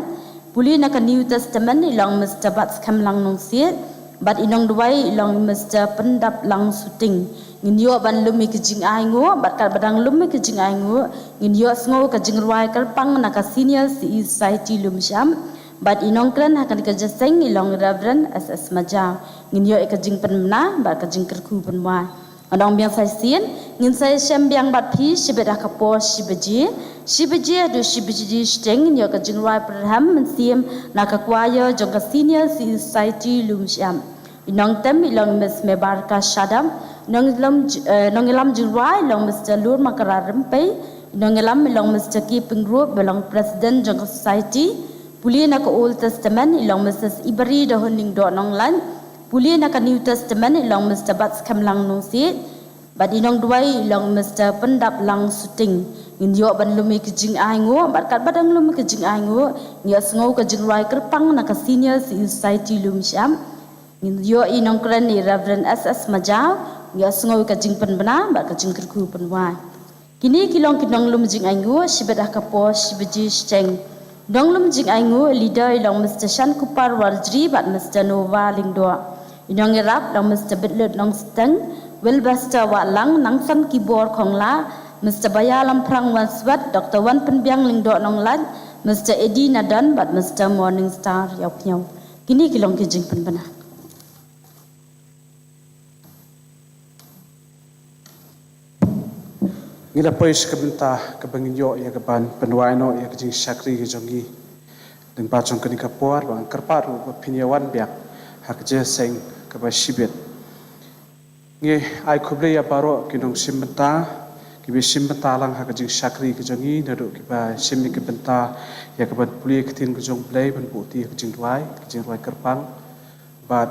Pule na ka New Testament i long Mister Batskhem Lang Nongsiej. Bad i nongduwai i long Mister Pyndaplang Suting. Ngin ïoh ban lum ïa ka jingainguh, bad katba dang lum ïa ka jingainguh, ngin ïohsngew ka jingrwai kyrpang na ka Senior C E Society Lumshyiap. Bad i nongkren ha kane ka jingïaseng i long Reverend S S Majaw. Ngin ïoh ïa ka jingpynbna bad ka jingkyrkhu pynwai. Ngan ong biang sa shisien, ngin sa ïashem biang bad phi shibit ha ka por shi baje, shi baje haduh shi baje shiteng ngin ïoh ka jingrwai pyrshah mynsiem na ka choir jong ka Senior C E Society Lumshyiap. I nongtem i long Miss Mebarka Shadap, nongïalam j-, eh, nongïalam jingrwai i long Mister Lur Mangkara Rympei, i nongïalam i long Mister K Pyngrope, ba long president jong ka society. Pule na ka Old Testament i long Missus Ibari Dahun Lyngdoh Nonglait. Pule na ka New Testament i long Mister Batskhem Lang Nongsiej. Bad i nongduwai i long Mister Pyndaplang Suting. Ngin ïoh ban lum ïa ka jingainguh, bad katba dang lum ïa ka jingainguh, ngin ïohsngew ka jingrwai kyrpang na ka Senior C E Society Lumshyiap. Ngin ïoh i nongkren i Reverend S S Majaw, ngin ïohsngew ka jingpynbna bad ka jingkyrkhu pynwai. Kine ki long ki nonglum jingainguh shibit ha ka por shi baje shiteng. Nonglum jingainguh leader i long Mister Shankupar Warjri bad Mister Nova Lyngdoh. I nongïarap i long Mister Bitlut Nongsteng, Wilbester Wahlang, Nongsan Kibor Khongla, Mister Bayalam Phrang Wanswet, Doctor Wanpynbiang Lyngdoh Nonglait, Mister Eddie Nadan bad Mister Morningstar Ïawphniaw. Kine ki long ki jingpynbna. Ngi la poi sha ka bynta kaba ngin ïoh ïa kaban pynwai noh ïa ka jingshakri ka jong ngi. Lyngba jong kane ka por ba ngan kyrpad ruh ba phin ïa wan biang ha ka jingïaseng kaba shibit. Ngi ai khublei ïa baroh ki nongshim bynta kiba shim bynta lang ha ka jingshakri ka jong ngi, naduh kiba shim ïa ka bynta ïa kaban pule ïa ka ktien ka jong U Blei, ban buh ïa ka jingduwai, ka jingrwai kyrpang. Bad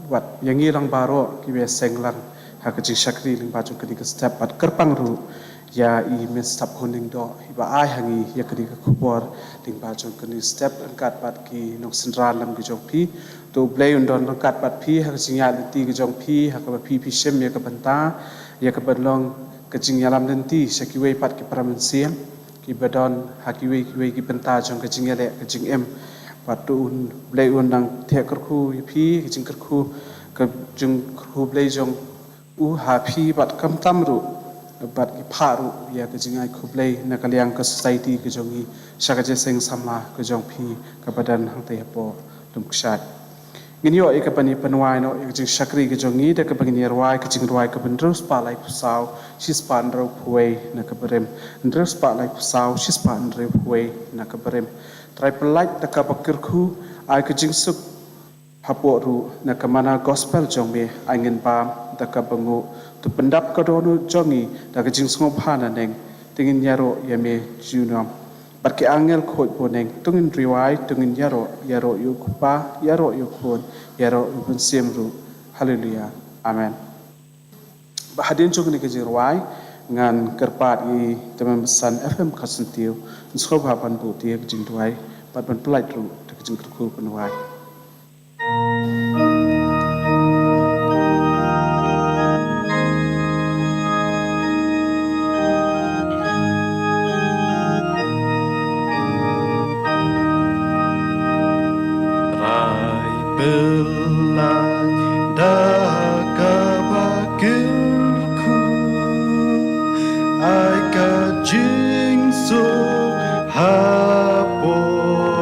wat ïa ngi lang baroh kiba ïaseng lang ha ka jingshakri lyngba jong kane ka step, bad kyrpang ruh ïa i Miss Sapkhun Lyngdoh iba ai ha ngi ïa kane ka khubor lyngba jong kane ka step, ryngkat bad ki nongsynran lem ki jong phi. To U Blei un don ryngkat bad phi ha ka jingïaid lynti ka jong phi, ha kaba phi phi shim ïa ka bynta ïa kaban long ka jingïalam lynti sha kiwei pat ki para mynsiem kiba don ha kiwei kiwei ki bynta jong ka jingïaleh ka jingim. Bad to U Blei un nang theh kyrkhu ïa phi, ka jingkyrkhu, ka jingkyrkhu Blei jong u ha phi bad khamtam ruh bad ki phah ruh ïa ka jingai khublei na ka liang ka society ka jong ngi sha ka jingïaseng samla ka jong phi kaba don hangtei hapoh Lum Kshai. Ngin ïoh ïa kaban ïa pynwai noh ïa ka jingshakri ka jong ngi da kaba ngin ïa rwai ka jingrwai kaba hynriew spah laiphew saw shispah hynriewphew wei na ka barim. Hynriew spah laiphew saw shispah hynriewphew wei na ka barim. Trai pyllait da kaba kyrkhu, ai ka jingsuk hapoh ruh na ka mana gospel jong me, ai ngin bam da kaba nguh. To pyndap ka dohnud jong ngi da ka jingsngewbha naneng, te ngin ïaroh ïa me junom. Bad ki angel khuid bneng, to ngin rwai, to ngin ïaroh, ïaroh ïa u Kpa, ïaroh ïa u Khun, ïaroh ïa u Mynsiem ruh. Haleluya. Amen. Bad hadien jong kane ka jingrwai ngan kyrpad ïa i Tymmen Basan F M Kharsyntiew, yn sngewbha ban buh ïa ka jingduwai bad ban pyllait ruh da ka jingkyrkhu pynwai. Trai pyllait da kaba kyrkhu, ai ka jingsuk hapoh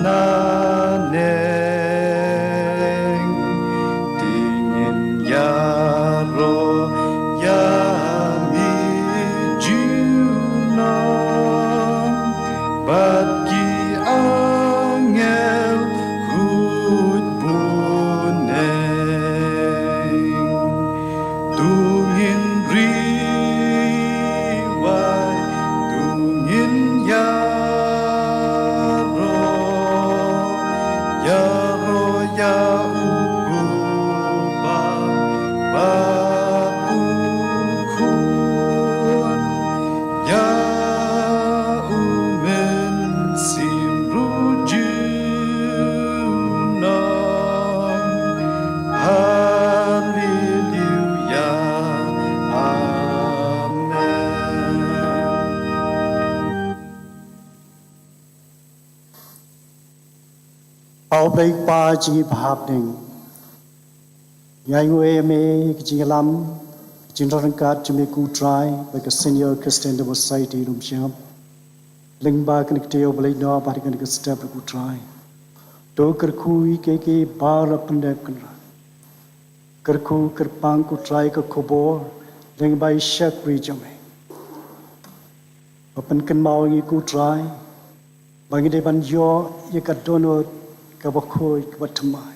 Naneng, dingin ïaroh ïa mi junom bad ki angel khuid bneng. Dungin ri wai, dungin ïaroh, ïaroh ïa u Kpa bad u Khun, ïa u Mynsiem Bakhuid junom. Haleluia. Amen. Ïa u Blei Kpa jong ngi ba ha bneng, ngi ai nguh ïa me ïa ka jingïalam, ka jingdon ryngkat jong me ko Trai bad ka Senior Christian Labour Society Lumshyiap. Lyngba kane ka taïew ba la ïehnoh bad kane ka step ko Trai, to kyrkhu ïa kiei kiei baroh, pyndep kynrad. Kyrkhu kyrpang ko Trai ka khubor lyngba i shakri jong me, ba pynkynmaw ïa ngi ko Trai ba ngi dei ban ïoh ïa ka dohnud kaba khuid kaba thymmai.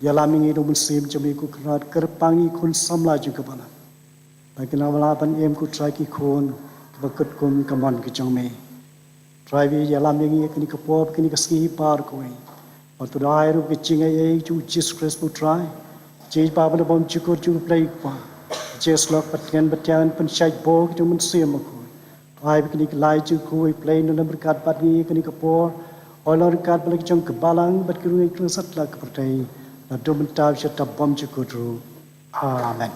Ïalam ïa ngi da u Mynsiem jong me ko Kynrad, kyrpang ïa ki khun samla jong ka balang ba kin lah ban im ko Trai ki khun kiba kut kum ka mon ka jong me. Trai, ïalam ïa ngi ha kane ka por, ha kane ka sngi baroh kawei. Bad to da ai ruh ka jingaiei jong u Jisu Khrist ko Trai, jingïeit ba la bymjukut jong u Blei Kpa, ka jingïasyllok bad ka tngen bad ka jingpynshait bor jong u Mynsiem Bakhuid. Ai ba kine ki lai jong u Blei un long ryngkat bad ngi ha kane ka por, un long ryngkat bad la ki jong ka balang bad ki riew ki riew satlak ka pyrthei, naduh mynta sha ka bymjukut ruh. Amen.